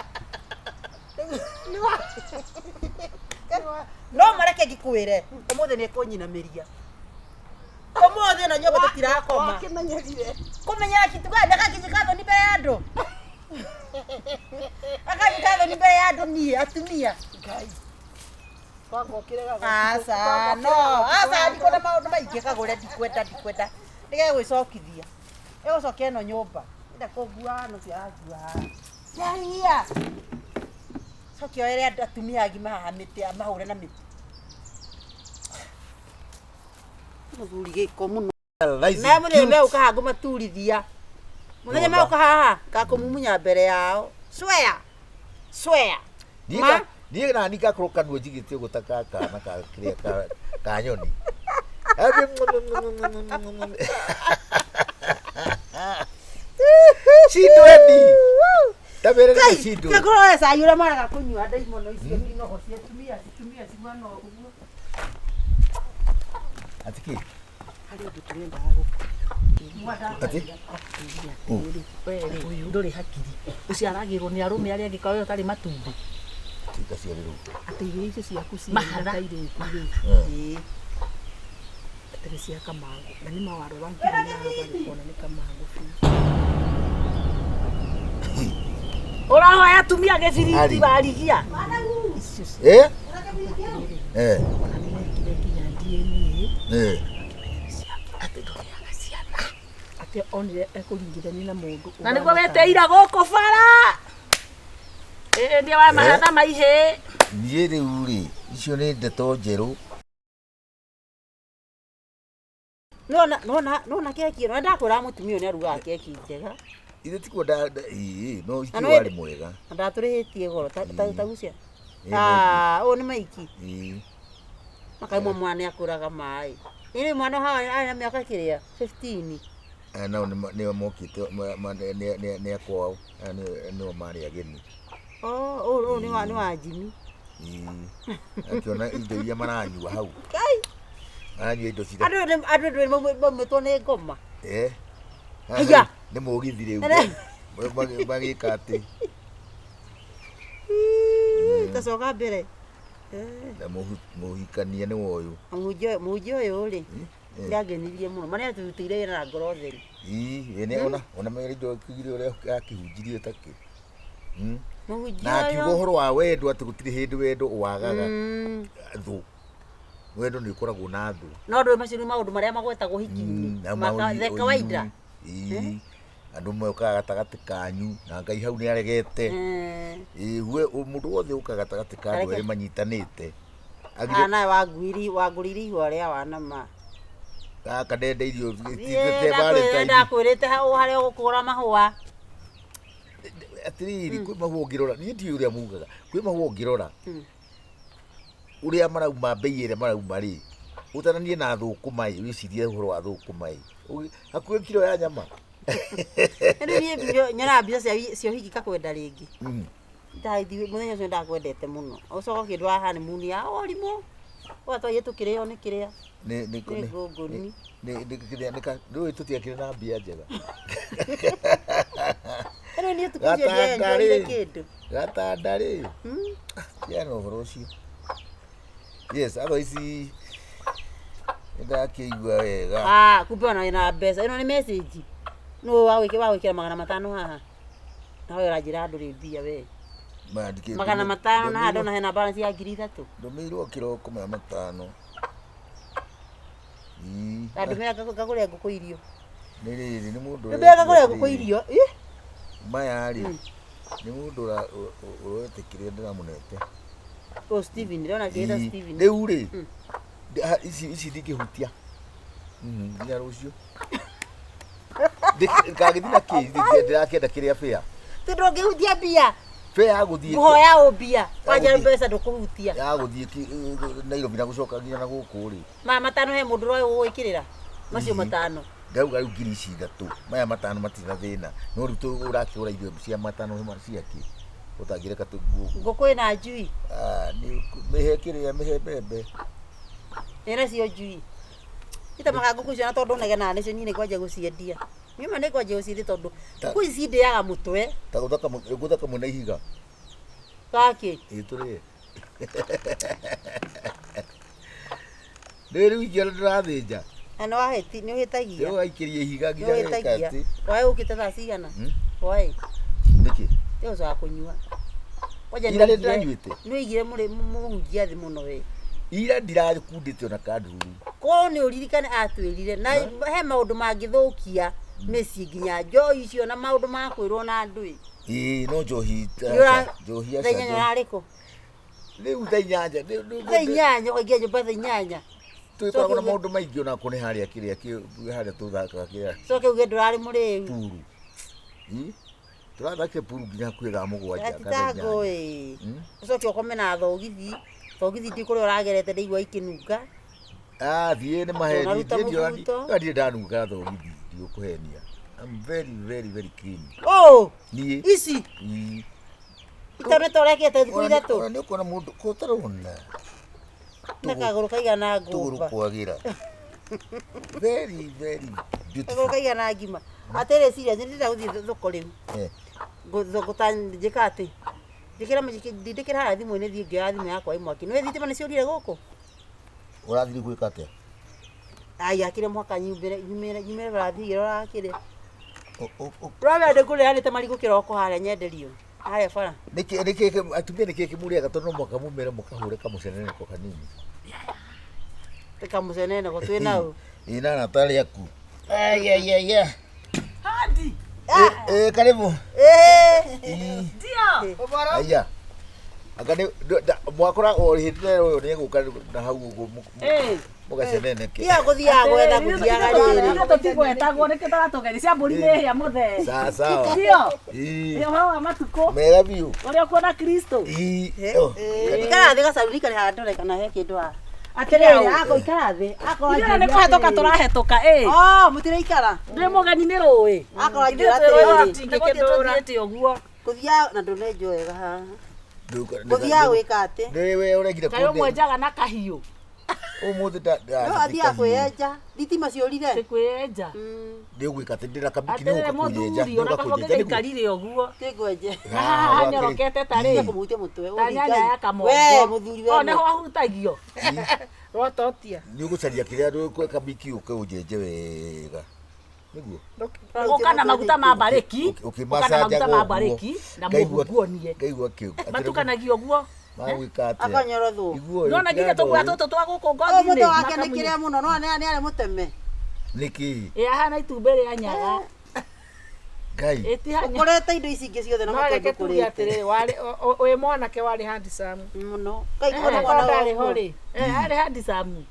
Speaker 3: No mareke ngĩkwĩre. Ũmũthĩ nĩ ekũnyinamĩria. Ũmũthĩ na nyũmba tũtirakoma.
Speaker 4: Wakĩmenyerire.
Speaker 3: Kũmenyera kitu gani? Gakĩnjĩka thoni mbere ya andũ. Akanyita thoni mbere ya andũ niĩ atumia.
Speaker 4: Ngai. Kwanga ũkĩrega
Speaker 3: Aca no, aca ndikwenda maũndũ maingĩ kagũre ndikwenda ndikwenda. Nĩgegwĩcokithia. Ĩgũcokia ĩno nyũmba. Enda kũngua no ciarangua haha. Njaria. Cokia were andũ atumia agima haha mĩtĩ amahũre na mĩtĩ. Mũthuri gĩko mũno. Na mũthenya megũka haha ngũmaturithia. Mũthenya megũka haha ngakũmumunya mbere yao. Swear. Swear. Ma.
Speaker 1: Niĩ nani ngakorwo kanua njigĩte ũguo ta ka kana ka kĩrĩa ka ka nyoni. Cindweni. Ta mere nĩ cindwe.
Speaker 3: Ngorwo cai ũrĩa maraga kũnyua ndaimono icio inogo cia atumia atumia ciguana ũguo.
Speaker 1: Atĩ kĩ?
Speaker 4: Harĩ ũndũ tũrendaga gũkũ.
Speaker 1: Atĩ?
Speaker 2: Ũyũ ndũrĩ hakiri. Ũciaragĩrwo nĩ arũme arĩa angĩ kawe ũtarĩ matumbĩ.
Speaker 1: Tikaciarĩrwo.
Speaker 4: Atĩ irio icio ciaku ciĩ
Speaker 2: Mahatha.
Speaker 4: kairĩtu rĩ.
Speaker 3: Ĩĩ.
Speaker 4: Atĩ nĩ cia kamangũ. Na nĩ mawarora nginya na barĩ kona nĩ kamangũ biũ.
Speaker 2: Ũrahoya atumia gĩbiriti
Speaker 1: Ari.
Speaker 2: warigia.
Speaker 4: Icio cia
Speaker 1: Eh? Eh.
Speaker 4: ona nĩ mekire nginya DNA
Speaker 1: Eh.
Speaker 2: Atĩ ndũrĩaga ciana.
Speaker 4: atĩ onire ekũringithania na mũndũ
Speaker 2: Na nĩguo weteira gũkũ bara. Ĩĩ nĩ wa mahatha maihĩ.
Speaker 1: Niĩ rĩu rĩ, icio nĩ ndeto njerũ.
Speaker 3: Nona nona nona keki ĩno ndakwĩra mũtumia ũyũ nĩ arugaga keki njega
Speaker 1: Ithe tikuo nda ĩĩ no
Speaker 3: Na
Speaker 1: icio
Speaker 3: no
Speaker 1: warĩ mwega.
Speaker 3: na ndatũrĩhĩtie goro ta ta ta gucia.
Speaker 1: Ĩĩ,
Speaker 3: Ah, ũyũ nĩ maiki.
Speaker 1: Ĩĩ.
Speaker 3: Makaimwo mwana nĩ akũraga maĩ. Ĩrĩ mwana haha arĩ na mĩaka kĩrĩa 15.
Speaker 1: Aya nao nĩo mokĩte nĩ akwao aya nĩo marĩ ageni.
Speaker 3: Oh, ũyũ ũyũ nĩ wa Jimmy.
Speaker 1: Ĩĩ. Akĩona indo iria maranyua hau.
Speaker 3: Kai.
Speaker 1: Maranyua indo cira.
Speaker 3: Andũ andũ andũ maumĩtwo nĩ ngoma.
Speaker 1: Eh.
Speaker 3: Haiya.
Speaker 1: Nĩ mũgithi rĩu.
Speaker 3: Ere.
Speaker 1: Magĩka atĩ
Speaker 3: Tacoka mbere. Eh.
Speaker 1: na mũhikania nĩ woyũ.
Speaker 3: Mũhunjia mũhunjia ũyũ rĩ
Speaker 1: Eh.
Speaker 3: nĩangenirie mũno. Ma nĩatũrutĩire wĩra na ngoro theru.
Speaker 1: Ĩĩ ĩĩ ona ona mere indo kĩgire ũrĩa akĩhunjirie takĩ.
Speaker 3: Mũhunjia
Speaker 1: Na akiuga
Speaker 3: ũyũ.
Speaker 1: ũhoro wa wendo atĩ gũtirĩ hĩndĩ wendo wagaga
Speaker 3: Mm.
Speaker 1: thũ. Wendo nĩ ũkoragwo na thũ.
Speaker 3: No ndũĩ macio nĩ maũndũ marĩa magwetagwo hiki-inĩ.
Speaker 1: Na
Speaker 3: Maka
Speaker 1: maũi-
Speaker 3: the kawaida.
Speaker 1: Ĩĩ. Andũ mokaga gatagatĩ kanyu na Ngai hau nĩ aregete.
Speaker 3: Eh.
Speaker 1: Ĩĩ we mũndũ wothe ũkaga gatagatĩ ka andũ
Speaker 3: Areke.
Speaker 1: erĩ manyitanĩte.
Speaker 3: Ah,
Speaker 1: Agire
Speaker 3: nawe wanguiri wangũrĩire ihũa rĩa wana ma.
Speaker 1: gaka ndenda irio
Speaker 3: Niĩ ndakwĩrĩte hau harĩa ũgũkũra mahũa.
Speaker 1: Atĩrĩrĩ kwĩ mahũa ũngĩrora niĩ ndiũĩ ũrĩa mugaga kwĩ mahũa ũngĩrora ũrĩa marauma mbei ĩrĩa marauma rĩ ũtananie na thũkũma ĩ wĩcirie ũhoro wa thũkũma ĩ hakuhĩ kiro ya nyama.
Speaker 3: Rĩu niĩ nyonaga mbica cia ũhiki ngakwenda rĩngĩ. Ndathi mũthenya ũcio ndakwendete mũno. Ũcoka ũkĩndwara honeymoon ya ũrimũ. Ũgatwaire tũkĩrĩo nĩ kĩrĩa.
Speaker 1: Nĩ nĩ
Speaker 3: Nĩ ngũngũni.
Speaker 1: nĩ nĩ kĩrĩa nĩ ka ndũĩ tũtiakĩrĩ na mbia njega.
Speaker 3: Rĩu niĩ ũtukũ ũcio
Speaker 1: Gatanda
Speaker 3: ndienjoire
Speaker 1: rĩ.
Speaker 3: kĩndũ.
Speaker 1: Gatanda rĩ. Tiana ũhoro ũcio. Yes, otherwise nĩndakĩigua wega.
Speaker 3: Ah, kumbe ona wĩna mbeca. Ĩno nĩ message. Nũ wagwĩkĩra 500 haha. Nawe ũranjĩra ndũrĩ mbia we.
Speaker 1: Mandĩkĩte
Speaker 3: 500 na haha ndona hena balance ya 3000.
Speaker 1: Ndũmĩirwo kĩroko 500. Ii.
Speaker 3: Ndandũmĩra ngagũre ngũkũ irio.
Speaker 1: Nĩ rĩrĩ nĩ mũndũ
Speaker 3: Ndũmĩra ngagũre ngũkũ irio. Ĩ?
Speaker 1: Maya rĩ nĩ mũndũ ũretĩkĩria ndĩramũnete.
Speaker 3: O Steven, ndĩrona akĩĩta
Speaker 1: Ii,
Speaker 3: Steven.
Speaker 1: Rĩu rĩ ici ici ndingĩhutia. Nginya rũciũ. Ngagĩthiĩ na kĩ ndĩrakĩenda kĩrĩa bĩa.
Speaker 3: Ti ndũngĩhutia mbia.
Speaker 1: Bĩa ya gũthiĩ
Speaker 3: Ngũhoya ũ mbia. Wanja
Speaker 1: gũthiĩ.
Speaker 3: mbeca ndũkũhutia.
Speaker 1: ya gũthiĩ Nairobi na gũcoka nginya na gũkũ rĩ.
Speaker 3: Maya matano he mũndũ ũroĩ gũgwĩkĩrĩra. Macio
Speaker 1: Ii.
Speaker 3: matano.
Speaker 1: Ndauga rĩu ngiri ici ithatũ maya matano matirĩ na thĩna no rĩu ũrakĩgũra irio cia matano ciakĩ ũtangĩreka tũguo.
Speaker 3: Ngũkũ ĩna njui.
Speaker 1: Mĩhe kĩrĩa mĩhe mbembe.
Speaker 3: Ĩna cio njui. Itamaga ngũkũ icio na tondũ negenaga nĩcio niĩ nĩngwanjia gũciendia. Niĩ ma nĩngwanjia gũciendia tondũ ngũkũ ici cindĩaga mũtwe.
Speaker 1: Ta gũthaka mwena ihiga.
Speaker 3: Gakĩ?
Speaker 1: Ĩĩ tũrĩe. Rĩu rĩu ingĩona ndĩrathĩnja.
Speaker 3: Na nĩ wahĩti nĩ ũhĩtagia.
Speaker 1: Rĩu waikĩria ihiga
Speaker 3: Nĩ
Speaker 1: nginya geka
Speaker 3: ũhĩtagia.
Speaker 1: atĩ.
Speaker 3: Waĩ ũkĩte thaa cigana? Waĩ.
Speaker 1: Nĩkĩ?
Speaker 3: Tiga ũcũrũ wa kũnyua. Kwanja
Speaker 1: Ira nĩ
Speaker 3: nĩũigire-
Speaker 1: ndĩranyuĩte.
Speaker 3: nĩũigire mũhunjia thĩ mũno we.
Speaker 1: Ira ndirakundĩte ona kandururu.
Speaker 3: Korwo nĩ ũririkane atwĩrire na he maũndũ mangĩthũkia mĩciĩ nginya njohi icio na maũndũ ma kwĩrwo na andũ ĩ.
Speaker 1: Ĩĩ no njohi
Speaker 3: Nĩũra-
Speaker 1: njohi
Speaker 3: Thaa
Speaker 1: aca.
Speaker 3: inyanya ũrarĩ kũ?
Speaker 1: Rĩu thaa inyanya.
Speaker 3: Thaa inyanya ũkaingĩra nyũmba thaa inyanya.
Speaker 1: Tũgĩkoragwo na maũndũ maingĩ ona kũ nĩ harĩa kĩrĩa harĩa tũthakaga kĩrĩa
Speaker 3: Coke uge ndũrarĩ mũrĩu.
Speaker 1: puru. Ĩ? Tũrathakire puru nginya hakuhĩ thaa mũgwanja kana thaa
Speaker 3: Atitango
Speaker 1: inyanya.
Speaker 3: ĩ.
Speaker 1: Mm.
Speaker 3: Ũcoke ũkome na thogithi. Thogithi ndi kũrĩa ũragerete ndaigua ikĩnunga.
Speaker 1: Ah, thiĩ nĩ maheni.
Speaker 3: Ũnaruta
Speaker 1: Thiĩ ndiona-
Speaker 3: mũbuto.
Speaker 1: no, ndirĩ ndanunga thogithi, ndigũkũhenia. I'm very very very clean.
Speaker 3: Oh,
Speaker 1: Niĩ.
Speaker 3: ici
Speaker 1: Ĩ.
Speaker 3: itonete ũrekĩte thikũ
Speaker 1: Ona nĩ-
Speaker 3: ithatũ
Speaker 1: ona nĩ ũkuona mũndũ ko ũtarona
Speaker 3: na kagũrũ kaigana
Speaker 1: tũgũrũ
Speaker 3: ngũmba.
Speaker 1: kwagĩra. Very very
Speaker 3: Kagũrũ
Speaker 1: beautiful.
Speaker 3: kaigana ngima. Atĩrĩ serious nĩ ndĩrenda gũthiĩ thoko rĩu.
Speaker 1: Eh.
Speaker 3: Thoko ta njĩka atĩ. Njĩkĩra ndindĩkĩra harĩa thimũ-inĩ thiĩ ngĩoya thimũ yakwa ĩ mwaki. Nĩ thitima nĩ ciũrire gũkũ?
Speaker 1: Ũrathiĩ gwĩka atĩa?
Speaker 3: Ai akire mwaka nyumĩre nyumĩre nyumĩre barathiĩ ngĩrora kĩrĩa.
Speaker 1: O-
Speaker 3: Ũramenya ndĩkũrĩanĩte marigũ kĩroko harĩa nyenderio. Harĩa bara.
Speaker 1: Nĩkĩ nĩkĩ atumia nĩkĩ kĩmũrĩaga tondũ no mũhaka mumĩre mũkahũre kamũceneneko kanini.
Speaker 3: Kamũceneneko twĩ nau.
Speaker 1: Ĩ na arata arĩa aku. Ai ai ai ai.
Speaker 2: Hadi.
Speaker 1: Eh karibu.
Speaker 3: Eh.
Speaker 1: Ĩ.
Speaker 2: Ndio.
Speaker 4: Ũboro?
Speaker 1: Aya. Anga nĩ mwakora o hĩndĩ ĩyo ũyũ nĩegũka na hau ũguo
Speaker 2: Eh.
Speaker 1: mũgaceneneke.
Speaker 3: Tiga gũthiaga gwetha gũthiaga rĩrĩ.
Speaker 2: Ithuĩ tũtigwetagwo nĩkĩo tũratũgeria cia mbũri nĩ hĩa mũthee.
Speaker 1: Sawa sawa.
Speaker 2: Ndio.
Speaker 1: Ĩ.
Speaker 2: Ĩ ũhoro wa matukũ
Speaker 1: Mega biũ.
Speaker 2: ũrĩa ũkuona Kristo.
Speaker 1: Ĩ. Oh.
Speaker 3: Ikara thĩ gacaruni karĩ haha ndore kana he kĩndũ haha.
Speaker 2: Atĩrĩrĩ,
Speaker 3: Ako ikara thĩ. Akorwo
Speaker 2: ithuĩ nĩ kũhetũka tũrahetũka ĩ.
Speaker 3: Oh, mũtiraikara.
Speaker 2: Ndĩ mũgeni nĩ rũĩ.
Speaker 3: Akorwo
Speaker 2: Ithuĩ
Speaker 3: anjĩra
Speaker 2: twĩ rũĩ
Speaker 3: atĩrĩrĩ.
Speaker 2: tũtingĩkĩndũra. Tũthiĩte ũguo.
Speaker 3: Gũthiaga na ndũnenjwo wega haha. Gũthiaga gwĩka atĩ.
Speaker 1: Nĩ we ũregire
Speaker 2: Kaĩ ũmwenjaga na kahiũ.
Speaker 1: Ũmũthĩ nda
Speaker 3: No athiaga kwĩyenja. Thitima ciũrire.
Speaker 2: Tĩ kwĩyenja.
Speaker 1: Nĩ ũgwĩka atĩ ndĩna kabiki nĩ
Speaker 2: Atĩrĩrĩ
Speaker 1: ũgũka kũnyenja.
Speaker 2: mũthuri ona kaba ũngĩgĩikarire ũguo.
Speaker 3: Tĩngwenje.
Speaker 2: Na haha hanyorokete ta rĩ.
Speaker 3: Kũmũhutia mũtwe.
Speaker 2: Ta nyanya ya kamongo.
Speaker 3: We mũthuri we.
Speaker 2: O nĩho ahutagio.
Speaker 4: Rwatotia.
Speaker 1: Nĩ ũgũcaria kĩrĩa kabiki ũke ũnjenje wega. Nĩguo.
Speaker 2: Ũka na maguta ma mbarĩki. Ũka na maguta ma
Speaker 1: Ũkĩmacanjaga
Speaker 2: mbarĩki na mũhu nguonie.
Speaker 1: Ngaigua kĩu.
Speaker 2: Matukanagio ũguo.
Speaker 1: Magwĩka atĩa?
Speaker 3: Akanyorothwo.
Speaker 1: Iguo.
Speaker 2: Nona nginya tũguoya tũtũ twa gũkũ
Speaker 3: Ũyũ
Speaker 2: ngothi-inĩ.
Speaker 3: mũtwe wake nĩ kĩrĩa mũno no nĩ arĩ mũteme.
Speaker 1: Nĩkĩ?
Speaker 2: Ĩ ahana itumbĩ rĩa nyaga.
Speaker 1: Ngai.
Speaker 2: Ĩtihanya.
Speaker 3: Ũkũrĩte indo ici ingĩ ciothe na
Speaker 4: No
Speaker 3: mũtwe
Speaker 4: reke tuge
Speaker 3: ndũkũrĩte.
Speaker 4: atĩrĩrĩ, warĩ wĩ mwanake warĩ handsome.
Speaker 3: Mũno. Kaĩ
Speaker 2: Eh,
Speaker 3: kũrĩ
Speaker 4: Onakorwo
Speaker 3: mwana
Speaker 4: ndarĩ ho
Speaker 3: ũguo.
Speaker 4: rĩ.
Speaker 2: Eh, arĩ handsome.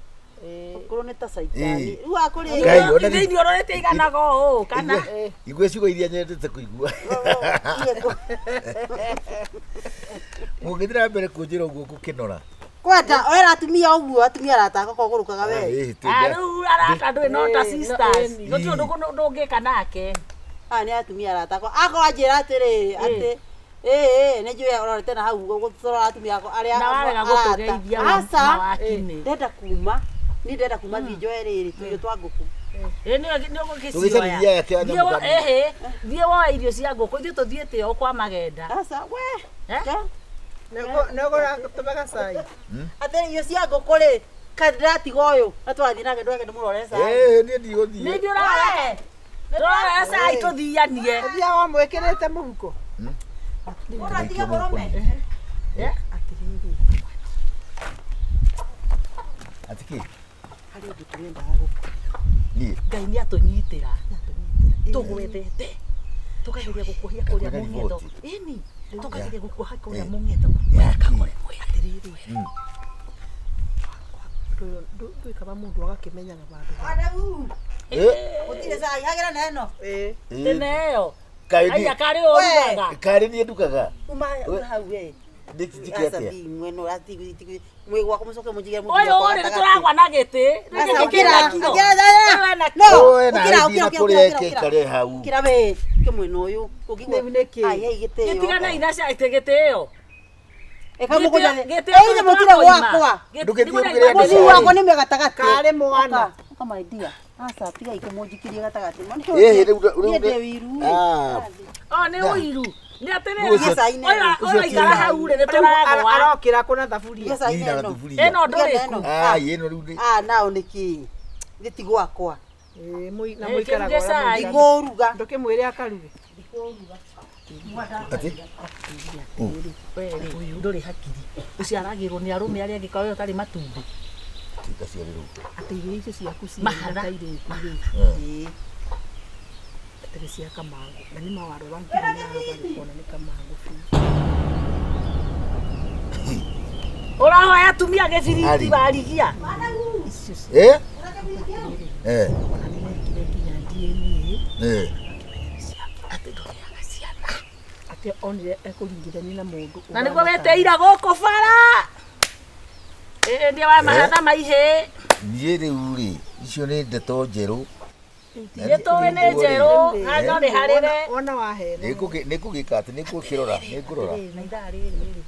Speaker 3: Ũkũrũ nĩ ta caitani.
Speaker 1: Ĩ.
Speaker 3: Rĩu akũrĩ.
Speaker 1: Ngai, ona
Speaker 2: Ithe irio ũrorete iganaga ũũ kana
Speaker 1: Igua ciugo iria nyendete kũigua. Mũngĩthiĩ na mbere kũnjĩra ũguo ngũkĩnora.
Speaker 3: Kwenda wera atumia ũguo atumia arata akwa kũgũrũkaga we.
Speaker 1: Ĩ,
Speaker 2: Ah, rĩu arata ndũĩ no ta
Speaker 4: Ĩ, no,
Speaker 2: sisters.
Speaker 4: ĩni.
Speaker 2: Gũtirĩ ũndũ ndũngĩka nake.
Speaker 3: Aya nĩ atumia arata akwa. Akorwo anjĩra atĩrĩrĩ atĩ ĩĩ nĩ njũĩ ũrorete na hau gũtũrora atumia akwa arĩa
Speaker 2: Na warega
Speaker 3: arata.
Speaker 2: gũtũgeithia wa-
Speaker 3: Aca,
Speaker 2: na wakinĩ.
Speaker 3: ndenda kuma niĩ ndenda kuma thiĩ njoe rĩrĩ tũirio twa ngũkũ.
Speaker 2: Ĩ nĩ ũgũgĩcioya.
Speaker 1: Tũgĩcaririe aya kĩa
Speaker 2: Thiĩ
Speaker 1: nyamũ kanini.
Speaker 2: ĩhĩ, thiĩ woe irio cia ngũkũ ithuĩ tũthiĩte o kwa magenda.
Speaker 3: Aca we.
Speaker 2: Eh?
Speaker 3: Ke?
Speaker 4: Nĩũgũratũme gacai.
Speaker 3: Atĩrĩ irio cia ngũkũ rĩ kaĩ ndĩratiga ũyũ na tũrathiĩ nake ndweke ndĩmũrore cai.
Speaker 1: Ĩ, niĩ ndigũthiĩ.
Speaker 2: Nĩ ithuĩ ũrarora. Tũrarora cai tũthianie.
Speaker 4: Ũthiaga wamwĩkĩrĩte mũhuko.
Speaker 3: Ũratiga mũrũme.
Speaker 2: Eh?
Speaker 4: Atĩrĩrĩ.
Speaker 1: Atĩ kĩ?
Speaker 3: Harĩ ũndũ tũrendaga gũkũ.
Speaker 1: Niĩ.
Speaker 2: Ngai nĩ atũnyitĩra. Tũgwethete. Tũkageria gũkuohia kũrĩa
Speaker 1: Kwĩna
Speaker 2: mũng'etho.
Speaker 1: riboti.
Speaker 2: Ĩni, tũkageria gũkuoha kũrĩa
Speaker 1: Eh.
Speaker 2: mũng'etho.
Speaker 1: Ya kĩ?
Speaker 4: Atĩrĩrĩ. Ndũĩ kaba mũndũ agakĩmenyaga vandũ.
Speaker 3: Adamu.
Speaker 1: Ĩ,
Speaker 3: Gũtirĩ cai hagĩra na ĩno.
Speaker 4: Ĩ.
Speaker 1: ĩ,
Speaker 2: Tene ĩyo.
Speaker 1: Kaĩ
Speaker 2: Aya
Speaker 1: niĩ-
Speaker 2: karĩ ũrugaga.
Speaker 1: karĩ niĩ ndugaga.
Speaker 3: Uma hau we.
Speaker 1: Nĩ njĩke atĩa?
Speaker 3: Mwena ũrati mwĩ gwakwa mũcoke mũnjigĩre mũthuri
Speaker 2: Ũyũ
Speaker 3: wakwa
Speaker 2: rĩ nĩ
Speaker 3: gatagatĩ.
Speaker 2: tũragwa na gĩtĩ.
Speaker 3: Aca,
Speaker 2: Gĩkĩ
Speaker 3: ũkĩra,
Speaker 2: kĩna kiro.
Speaker 3: ũkĩra,
Speaker 2: Ũyũ ena
Speaker 3: No,
Speaker 1: Ũyũ na
Speaker 3: ũkĩra,
Speaker 1: ĩthiĩ
Speaker 3: ũkĩra,
Speaker 1: na
Speaker 3: ũkĩra,
Speaker 1: kũrĩa
Speaker 3: ũkĩra,
Speaker 1: ĩke
Speaker 3: ũkĩra.
Speaker 1: ĩkare hau.
Speaker 3: Ũkĩra we, ũkĩ mwena ũyũ. Ũngĩigua-
Speaker 4: Rĩu nĩkĩ?
Speaker 3: Ai, hei, gĩtĩo.
Speaker 2: Gĩtiganai na cai gĩtĩ ĩyo.
Speaker 3: Ĩka mũkũnjane.
Speaker 2: Gĩtĩ
Speaker 3: Ĩ, ithe mũtire gwakwa.
Speaker 1: Ndũgĩthiĩ ũkĩrĩa
Speaker 3: Mũthuri
Speaker 1: Cai.
Speaker 3: wakwa nĩ gatagatĩ.
Speaker 4: Karĩ mwana.
Speaker 3: Ũka, ũka my dear. Aca, tigai kũmũnjikirie gatagatĩ.
Speaker 1: Ĩhĩ, rĩu rĩu
Speaker 3: Niĩ ndĩ wiru.
Speaker 1: Ah.
Speaker 2: O nĩ ũiru. Nĩ atĩrĩrĩ.
Speaker 1: Ũcio-
Speaker 3: Cai nĩ
Speaker 2: Ũyũ
Speaker 1: ũcio
Speaker 2: ũyũ aikara
Speaker 1: ti-
Speaker 2: hau rĩ nĩ
Speaker 4: Rĩu
Speaker 2: tũragwa.
Speaker 4: arokĩra kũna thaburia.
Speaker 3: Iria cai
Speaker 1: Niĩ na
Speaker 3: nĩ ĩno.
Speaker 1: thaburia.
Speaker 2: Ĩno ndũrĩ
Speaker 3: Ĩno.
Speaker 2: ku.
Speaker 1: Ai, ĩno rĩu nĩ
Speaker 3: Ah, nao nĩkĩ? Gĩti ti gwakwa.
Speaker 4: Ĩ, na
Speaker 2: Ĩ,
Speaker 4: mũikaraga
Speaker 2: kĩruge
Speaker 4: ũrĩa
Speaker 2: cai.
Speaker 4: mũikaraga.
Speaker 3: Ndikũruga.
Speaker 4: Ndũkĩmwĩre akaruge.
Speaker 1: Atĩ
Speaker 2: We rĩ ndũrĩ hakiri, ũciaragĩrwo nĩ arũme arĩa angĩ kawe ũtarĩ matumbĩ.
Speaker 1: Tikaciarĩrwo.
Speaker 4: Atĩ irio icio ciaku ciĩ
Speaker 2: Mahatha.
Speaker 4: kairĩtu rĩ,
Speaker 3: Ĩĩ.
Speaker 4: atĩ nĩ cia kamangũ, na nĩ mawarora nginya haha ũkona nĩ kamangũ biũ.
Speaker 2: Ũrahoya atumia gĩbiriti
Speaker 1: Ari.
Speaker 2: warigia.
Speaker 4: Icio
Speaker 1: Eh? Eh.
Speaker 4: ona nĩ mekire nginya DNA.
Speaker 1: Eh.
Speaker 2: Atĩ ndũgĩaga ciana.
Speaker 4: Atĩ onire ekũringithania na mũndũ
Speaker 2: Na nĩguo weteira gũkũ bara. Ĩĩ nĩ wa mahatha maihĩ.
Speaker 1: Niĩ rĩu rĩ, icio nĩ ndeto njerũ.
Speaker 2: Nĩ tũĩ nĩ njerũ, na no nĩ harĩre.
Speaker 4: Wona wahena.
Speaker 1: Nĩngũgĩka atĩ nĩngũkĩrora, nĩngũrora.
Speaker 2: Rĩrĩ, na ithaa rĩrĩ rĩ,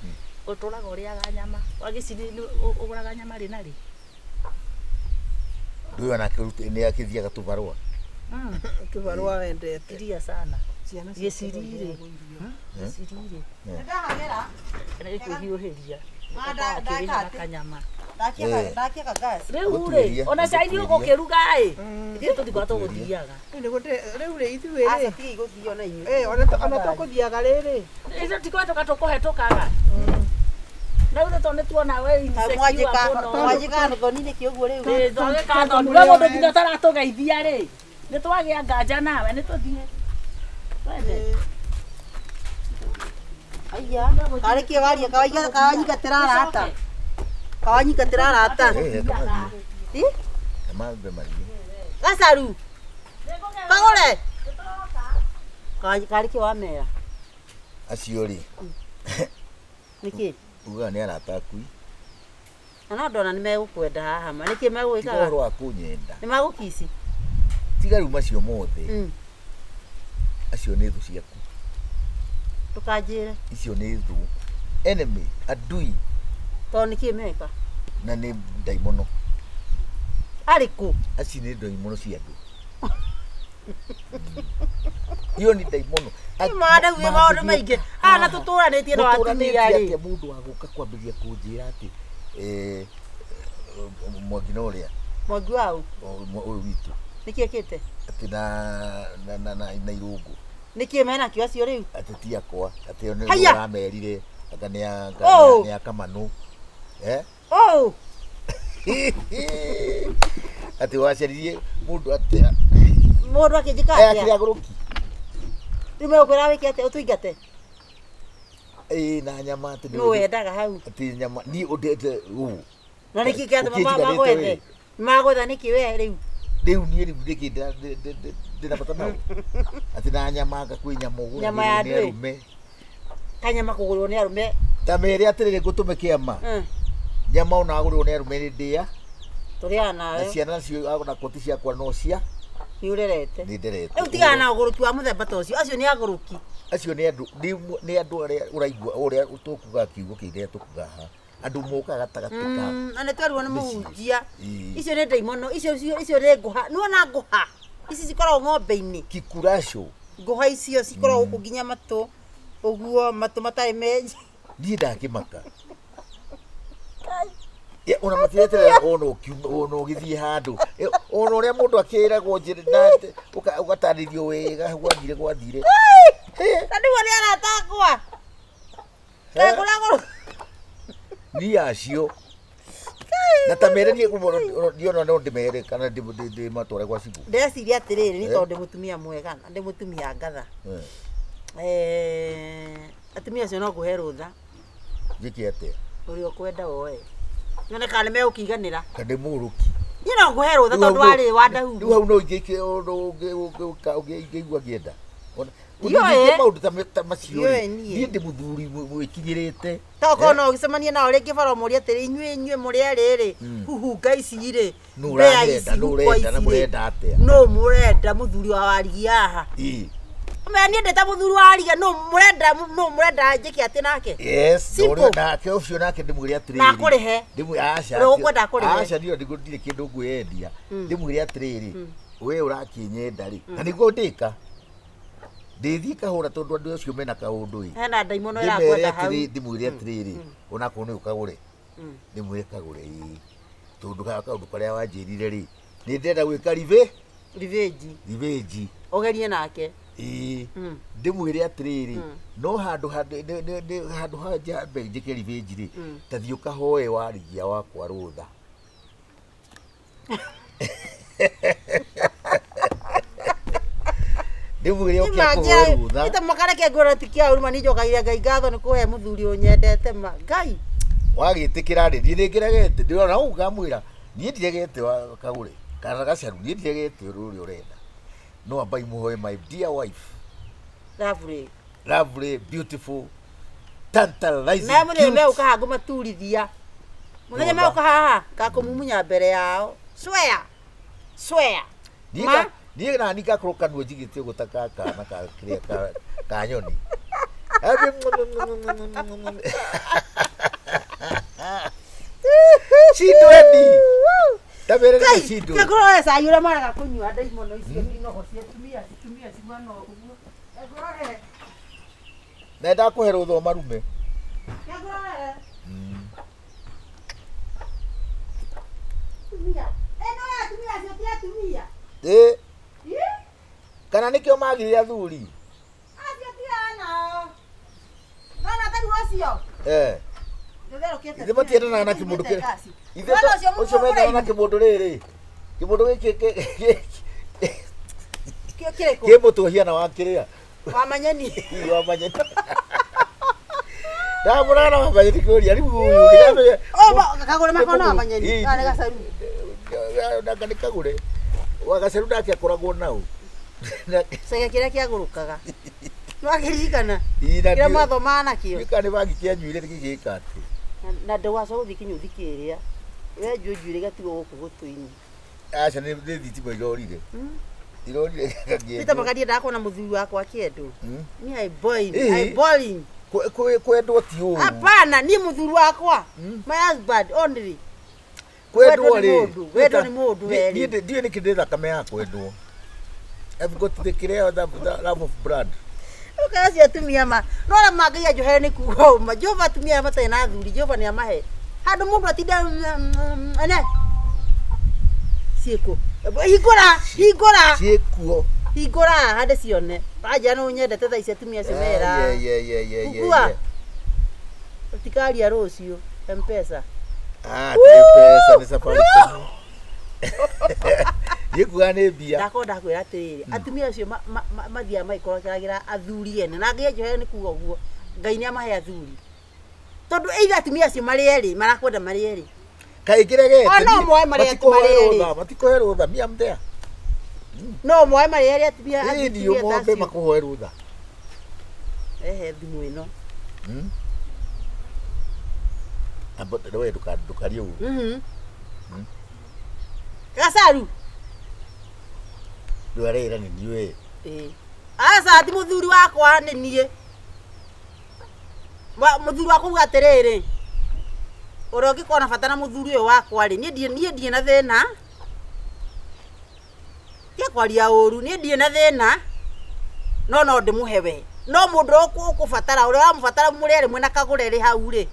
Speaker 2: ũtũraga ũrĩaga nyama wagĩciri, ũgũraga nyama rĩ na rĩ?
Speaker 1: Ndũyũ onake nĩ akĩthiaga tũbarũa.
Speaker 4: Kĩbarũa wendete.
Speaker 2: Iria sana.
Speaker 4: Ciana
Speaker 2: Gĩciri rĩ. Gĩciri rĩ.
Speaker 3: Nĩndahagĩra.
Speaker 2: Nĩkwĩhiũhĩria.
Speaker 3: Ma, ndeka
Speaker 2: Akĩrĩha na
Speaker 3: atĩ?
Speaker 2: kanyama.
Speaker 3: Ndakia ndakia gas.
Speaker 2: Rĩu rĩ,
Speaker 1: Gũtuĩria,
Speaker 2: ona cai nĩ
Speaker 1: gũtuĩria.
Speaker 2: ũgũkĩruga ĩ, ithuĩ tũtikoragwo tũgũthiaga.
Speaker 4: Rĩu rĩ ithuĩ
Speaker 3: Aca
Speaker 4: rĩ,
Speaker 3: tiga igũthio na inyuĩ.
Speaker 4: eh, ona tũkũthiaga rĩrĩ.
Speaker 2: Ithuĩ tũtikoragwo tũkũhetũkaga. Na rĩu tondũ nĩ tuona we insecure
Speaker 3: Mwanjĩka
Speaker 2: mũno.
Speaker 3: mwanjĩka thoni nĩkĩ ũguo rĩu?
Speaker 2: Ĩ, twagĩka thoni. We mũndũ nginya ũtaratũgeithia rĩ, nĩ twagĩa nganja nawe, nĩ tũthiĩ. Twende.
Speaker 3: Aya, karĩ kĩ waria kawanyingatĩra arata. Kawanyingatĩra arata.
Speaker 1: Eh, kamathiĩ.
Speaker 3: Ĩ?
Speaker 1: Kamambe mathiĩ.
Speaker 3: Gacaru. Kagũre. Karĩ kĩ wamera?
Speaker 1: Acio rĩ,
Speaker 3: Nĩkĩ?
Speaker 1: ugaga nĩ arata aku.
Speaker 3: Na no ndona nĩ megũkwenda haha ma. Nĩkĩ
Speaker 1: Tiga
Speaker 3: megũgĩkaga?
Speaker 1: ũhoro wa kũnyenda.
Speaker 3: Nĩ magũkici.
Speaker 1: Tiga rĩu macio mothe. Acio nĩ thũ ciaku.
Speaker 3: Ndũkanjĩre.
Speaker 1: Icio nĩ thũ. Enemy, adui
Speaker 3: Tondũ nĩkĩ meka?
Speaker 1: na nĩ ndaimono.
Speaker 3: Arĩ kũ?
Speaker 1: Acio nĩ ndaimono cia andũ. Iyo nĩ ndaimono.
Speaker 3: Nĩ maũndũ maingĩ. Haha na tũtũranĩtie na atumia rĩ.
Speaker 1: Atĩa mũndũ wa gũka kwambĩrĩria kũnjĩra atĩ eh, Mwangi na ũrĩa
Speaker 3: Mwangi waũ?
Speaker 1: Ũyũ witũ
Speaker 3: Nĩkĩ ekĩte?
Speaker 1: atĩ na irũngũ.
Speaker 3: Nĩkĩ menakĩo acio rĩu?
Speaker 1: Atĩ ti akwa, atĩ o nĩ
Speaker 3: Haiya!
Speaker 1: ũramerire anga nĩ
Speaker 3: Oh!
Speaker 1: nĩ a Kamanũ, eh?
Speaker 3: Oh!
Speaker 1: Atĩ wacaririe mũndũ atĩa?
Speaker 3: Mũndũ akĩnjĩka
Speaker 1: Aya akĩrĩ
Speaker 3: atĩa?
Speaker 1: agũrũki.
Speaker 3: Rĩu megũkwĩra wĩke atĩa? Ũtũingate?
Speaker 1: Ĩĩ, na nyama atĩ
Speaker 3: Nũ wendaga hau?
Speaker 1: Atĩ nyama niĩ ũndete ũũ.
Speaker 3: Na nĩkĩ kĩatũma
Speaker 1: Ũkĩnjiganĩte
Speaker 3: magwethe?
Speaker 1: wĩ.
Speaker 3: Magwetha nĩkĩ we rĩu?
Speaker 1: Rĩu niĩ rĩu nĩkĩ ndĩna bata nao? Atĩ na nyama anga kwĩ nyama ũgũragĩrwo
Speaker 3: Nyama ya
Speaker 1: nĩ
Speaker 3: ndwĩ.
Speaker 1: arũme.
Speaker 3: Kanyama kũgũrwo nĩ arũme.
Speaker 1: Ta mere atĩrĩrĩ, ngũtũme kĩama. Nyama ona agũrĩrwo nĩ arũme nĩ ndĩa.
Speaker 3: Tũrĩaga
Speaker 1: Na
Speaker 3: nawe.
Speaker 1: ciana nacio ona koti ciakwa no cia
Speaker 3: Nĩ ũrerete.
Speaker 1: nĩ nderete.
Speaker 3: Rĩu tigana na ũgũrũki wa mũthemba ta ũcio. Acio nĩ agũrũki.
Speaker 1: Acio nĩ andũ nĩ andũ arĩa ũraigua ũrĩa tũkuga kiugo kĩrĩa tũkuga haha, andũ mokaga gatagatĩ ka
Speaker 3: Na nĩ twerirwo nĩ
Speaker 1: mĩciĩ.
Speaker 3: mũhunjia.
Speaker 1: Ĩĩ.
Speaker 3: Icio nĩ ndaimono, icio nĩ ngũha. Nĩwona ngũha? Ici cikoragwo ng'ombe-inĩ.
Speaker 1: Kikuraco.
Speaker 3: Ngũha icio cikoragwo gũkũ nginya matũ. Ũguo matũ matarĩ menji.
Speaker 1: Niĩ ndakĩmaka. Ya, ona matireterera ona ũkiuma ona ũgĩthiĩ handũ. Ona ũrĩa mũndũ akĩragwo njĩra na ũgatarĩrio wega gwathire gwathire.
Speaker 3: Na nĩguo nĩ arata akwa. Kagũra gũrũ.
Speaker 1: Niĩ acio na ta mere niĩ niĩ ona no ndĩmere kana ndĩmatware gwa cibũ.
Speaker 3: Ndeciria atĩrĩrĩ, nĩ
Speaker 1: Eh.
Speaker 3: tondũ ndĩ mũtumia mwega na ndĩ mũtumia ngatha.
Speaker 1: Eh,
Speaker 3: Eh, atumia acio no ngũhe rũtha
Speaker 1: njĩke atĩa?
Speaker 3: ũrĩa ũkwenda woe. Nyone kana nĩ megũkĩiganĩra.
Speaker 1: Kana ndĩ mũgũrũki?
Speaker 3: Niĩ no ngũhe rũtha tondũ warĩ wa
Speaker 1: Rĩu
Speaker 3: ndahugu.
Speaker 1: hau no ingĩke ũngĩigua ngĩenda.
Speaker 3: Ndiũĩ.
Speaker 1: Ũngĩke maũndũ ta macio
Speaker 3: Ndiũĩ
Speaker 1: rĩ,
Speaker 3: niĩ.
Speaker 1: niĩ ndĩ mũthuri wĩkinyĩrĩte.
Speaker 3: Tokorwo no ũgĩcemanie nao rĩngĩ bara ũmũrie atĩrĩ, inyuĩ mũrĩ erĩ rĩ, huhunga ici rĩ,
Speaker 1: Nũ
Speaker 3: mbĩa
Speaker 1: ũranyenda,
Speaker 3: ici,
Speaker 1: nũ
Speaker 3: huko
Speaker 1: ũrenda na
Speaker 3: ici rĩ,
Speaker 1: mũrenda atĩa?
Speaker 3: nũ mũrenda mũthuri wa warigia haha?
Speaker 1: Ĩĩ.
Speaker 3: Ũmenya niĩ ndĩ ta mũthuri wa warigia, nũ mũrenda njĩke atĩ nake?
Speaker 1: Yes,
Speaker 3: Simple.
Speaker 1: ũrĩa nake ũcio nake ndĩmwĩre atĩrĩrĩ.
Speaker 3: Na akũrĩhe.
Speaker 1: Ndĩmwĩre aca.
Speaker 3: Ũrĩa ũkwenda akũrĩhe.
Speaker 1: Aca niĩ ndirĩ kĩndũ ngwĩyendia. Ndĩmwĩre atĩrĩrĩ, we ũrakĩnyenda rĩ, na nĩguo ndĩka. Ndĩthiĩ kahũra tondũ andũ acio mena kaũndũ ĩ.
Speaker 3: Hena ndaimono
Speaker 1: Ndĩmere
Speaker 3: ĩrakwenda hau.
Speaker 1: atĩrĩ, ndĩmwĩre atĩrĩrĩ, onakorwo nĩ ũkagũre. Ndĩmwĩre kagũre ĩ. Tondũ kaũndũ karĩa wanjĩrire rĩ, nĩ ndĩrenda gwĩka
Speaker 3: Revenge.
Speaker 1: revenge.
Speaker 3: Ũgerie nake.
Speaker 1: Ĩĩ.
Speaker 3: Mm.
Speaker 1: Ndĩmwĩre atĩrĩrĩ,
Speaker 3: Mm.
Speaker 1: no handũ handũ ha njambe njĩke revenge rĩ,
Speaker 3: Mm.
Speaker 1: ta thiĩ ũkahoe warigia wakwa rũtha. Ndĩmwĩre oke akũhoe rũtha.
Speaker 3: Ita makareke ngwĩra ti kĩa ũru ma ninjokagia Ngai ngatho nĩ kũhe mũthuri ũnyendete ma Ngai.
Speaker 1: Wagĩtĩkĩra rĩ, niĩ nĩngĩregete, ndĩrona ũguo ngamwĩra, niĩ ndiregete kagũre kana gacaru, niĩ ndiregete ũrĩa ũrenda, no ambai mũhoe my dear wife,
Speaker 3: Lovely.
Speaker 1: Lovely, beautiful, tantalizing,
Speaker 3: Na mũthenya
Speaker 1: cute.
Speaker 3: megũka haha ngũmaturithia. Mũthenya
Speaker 1: Rũtha.
Speaker 3: megũka haha ngakũmumunya mbere yao. Swear. Swear.
Speaker 1: Niĩ
Speaker 3: Ma.
Speaker 1: Niĩ nani ngakorwo kanua njigĩte ũguo ta ka kana ka kĩrĩa ka nyoni. Cindweni. Ta mere
Speaker 3: Ngai,
Speaker 1: cindwe.
Speaker 3: kĩngũrore cai ũrĩa maraga kũnyua ndaimono icio ndinogo cia atumia, atumia ciguana ũguo. Kĩngũrore.
Speaker 1: Na ndakũhe rũtha ũmarume.
Speaker 3: Kĩngũrore. Atumia. Ĩno ya atumia acio ti atumia.
Speaker 1: Ĩ,
Speaker 3: Ĩ?
Speaker 1: kana nĩkĩo magire athuri.
Speaker 3: Acio ti anao. Nona ta rĩu ũcio.
Speaker 1: Eh.
Speaker 3: Ndũtherũkĩte.
Speaker 1: Ithe matiendanaga na kĩmũndũ kĩrĩa. Ithe
Speaker 3: Nona ũcio
Speaker 1: ũcio mendanaga na
Speaker 3: mũraihu.
Speaker 1: kĩmũndũ rĩrĩ. Kĩmũndũ gĩkĩ
Speaker 3: Kĩo kĩrĩkũ?
Speaker 1: kĩ mũtwe hiana wa kĩrĩa.
Speaker 3: Wa manyeni.
Speaker 1: Wa manyeni. Ndamũrana wa manyeni kũria rĩu ũyũ ndĩramenya.
Speaker 3: Oh, kagũre makona wa manyeni.
Speaker 1: Ĩ,
Speaker 3: Kana nĩ gacaru.
Speaker 1: Nanga nĩ kagũre. Wa gacaru nake akoragwo nau.
Speaker 3: Cege kĩrĩa kĩagũrũkaga. Nĩwakĩririkana?
Speaker 1: Ĩ, na
Speaker 3: Kĩrĩa
Speaker 1: ndiũ-
Speaker 3: mwathomaga nakĩo.
Speaker 1: Ndiũĩ kana nĩ bangi kĩanyuire gĩgĩka atĩ.
Speaker 3: Na ndũgacoka gũthiĩ kĩnyũthi kĩrĩa. Wenjwo njuĩrĩ gatigwo gũkũ gũtũ-inĩ.
Speaker 1: Aca nĩ thitima irorire. Irorire
Speaker 3: Peter
Speaker 1: gakĩendwo.
Speaker 3: Magaria ndakuona mũthuri wakwa akĩendwo.
Speaker 1: Mm.
Speaker 3: Ni I boiling,
Speaker 1: Ĩĩ.
Speaker 3: I boiling.
Speaker 1: Kwendwo ti ũru.
Speaker 3: Hapana, ni mũthuri wakwa.
Speaker 1: Mm.
Speaker 3: My husband only.
Speaker 1: Kwendwo
Speaker 3: Kwendwo nĩ
Speaker 1: rĩ.
Speaker 3: mũndũ, wendwo nĩ mũndũ
Speaker 1: Niĩ-
Speaker 3: werĩ.
Speaker 1: niĩ ndiũĩ nĩkĩ ndĩ thakame ya kwendwo. I've got the kĩrĩa the love of blood.
Speaker 3: Ũkaga acio atumia ma. No arĩa mangaia njohere nĩ kuga ũma. Jehova atumia arĩa matarĩ na athuri, Jehova nĩ amahe. Handũ mũndũ atinda ene. Ciĩkũ. Hingũra, hingũra.
Speaker 1: Ciĩkuo.
Speaker 3: Hingũra hande cione. Wanja nĩ ũnyendete thaa ici atumia acio mera.
Speaker 1: Yeah, yeah, yeah, yeah, yeah,
Speaker 3: Kukua.
Speaker 1: yeah.
Speaker 3: Ũtikaria rũciũ. Mpesa.
Speaker 1: Ah, ti mbeca nĩ Safaricom. Niĩ kuga nĩ mbia.
Speaker 3: Ndakorwo ndakwĩra atĩrĩrĩ, atumia acio mathiaga magĩkorokeragĩra athuri ene na Ngai anjohere nĩ kuga ũguo, Ngai nĩ amahe athuri, tondũ either atumia acio marĩ erĩ marakwenda marĩ erĩ.
Speaker 1: Kaĩ ngĩregete.
Speaker 3: O, no moe marĩ
Speaker 1: matikũhe
Speaker 3: marĩ erĩ.
Speaker 1: rũtha, matikũhe rũtha, me I'm there.
Speaker 3: No moe marĩ erĩ atumia
Speaker 1: Ĩĩ
Speaker 3: atumia
Speaker 1: niĩ
Speaker 3: ta
Speaker 1: ũmombe
Speaker 3: acio.
Speaker 1: makũhoe rũtha.
Speaker 3: Ehe thimũ ĩno.
Speaker 1: Amba we ndũkarie ũguo.
Speaker 3: Mhm. Gacaru.
Speaker 1: Rĩu arera nĩ niĩ we.
Speaker 3: Ĩĩ. Aca ti mũthuri wakwa nĩ niĩ. Mũthuri wakwa uga atĩrĩrĩ, ũrĩa ũngĩkorwo na bata na mũthuri ũyũ wakwa rĩ, niĩ ndirĩ na thĩna. Tiga kwaria ũru, niĩ ndirĩ na thĩna, no no ndĩmũhe we. No mũndũ ũrĩa ũkũbatara, ũrĩa ũramũbatara mũrĩ erĩ mwĩna kagũre rĩ hau rĩ.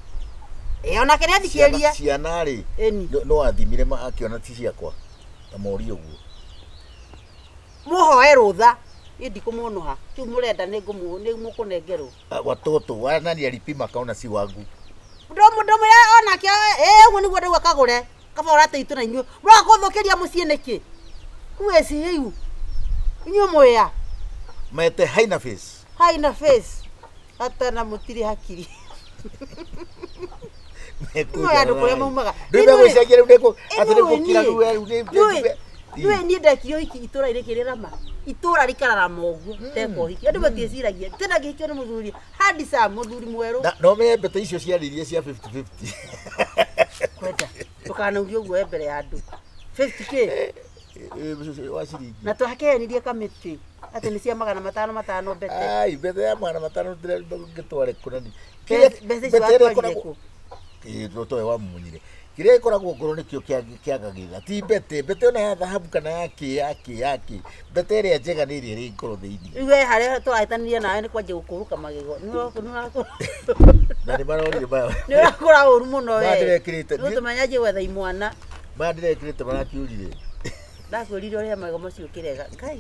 Speaker 3: Ĩ onake nĩ athikĩrĩrie.
Speaker 1: Ciana rĩ,
Speaker 3: Ĩni.
Speaker 1: no athimire akĩona ti ciakwa. Ta morie ũguo.
Speaker 3: Mũhoe rũtha. Niĩ ndikũmũnũha. Kĩu mũrenda nĩ mũkũnengerwo.
Speaker 1: Watoto wa nani alipima akaona si wangu.
Speaker 3: Ndũmwĩra onake, ĩ ũguo nĩguo ndauga kagũre. Kaba ũrateitwo na inyuĩ. Mũroka kũthũkĩria mũciĩ nĩkĩ? Who is you? Inyuĩ mwĩa.
Speaker 1: Mete haina face.
Speaker 3: Haina face. Hata na mũtirĩ hakiri. Nĩ andũ kũrĩa maumaga.
Speaker 1: Rĩu megũcenjia rĩu nĩkũ atĩ nĩ gũkira rĩu rĩu nĩ
Speaker 3: Nĩũĩ niĩ ndekire ũhiki itũũra-inĩ kĩrĩrama. Itũũra rĩkararama ũguo ndeka ũhiki. Andũ matiĩciragia. Tena ngĩhikio nĩ mũthuri handsome, mũthuri mwerũ.
Speaker 1: Na no menye mbete icio ciaririe cia 50-50.
Speaker 3: Kwenda. Ndũkanauge ũguo we mbere ya andũ. 50K.
Speaker 1: Wa ciringi.
Speaker 3: Na twakehenirie kamĩtĩ atĩ nĩ cia magana matano matano mbete.
Speaker 1: Ai, mbete ya magana matano ngĩtware kũ nani.
Speaker 3: Mbeca icio watwarire kũ?
Speaker 1: Ĩ, towe wamunyire. Kĩrĩa gĩkoragwo ngoro nĩkĩo kĩagagĩrĩra. Ti mbete, mbete ona ya thahabu kana ya kĩ ya kĩ ya kĩ. Mbete ĩrĩa njega nĩ ĩrĩa ĩrĩ ngoro thĩinĩ.
Speaker 3: Rĩu we harĩa tũrahĩtanirie nawe nĩ kwanjia gũkũrũka magego. Nĩ
Speaker 1: Na nĩ marorire maya.
Speaker 3: ũrakũra ũru mũno we.
Speaker 1: Maya ndĩrekĩrĩte.
Speaker 3: Nĩ ũtũmenya njanjie gwetha imwana.
Speaker 1: Maya ndĩrekĩrĩte marakiurire.
Speaker 3: Ndakwĩrire ũrĩhe magego macio ũkĩrega. Ngai.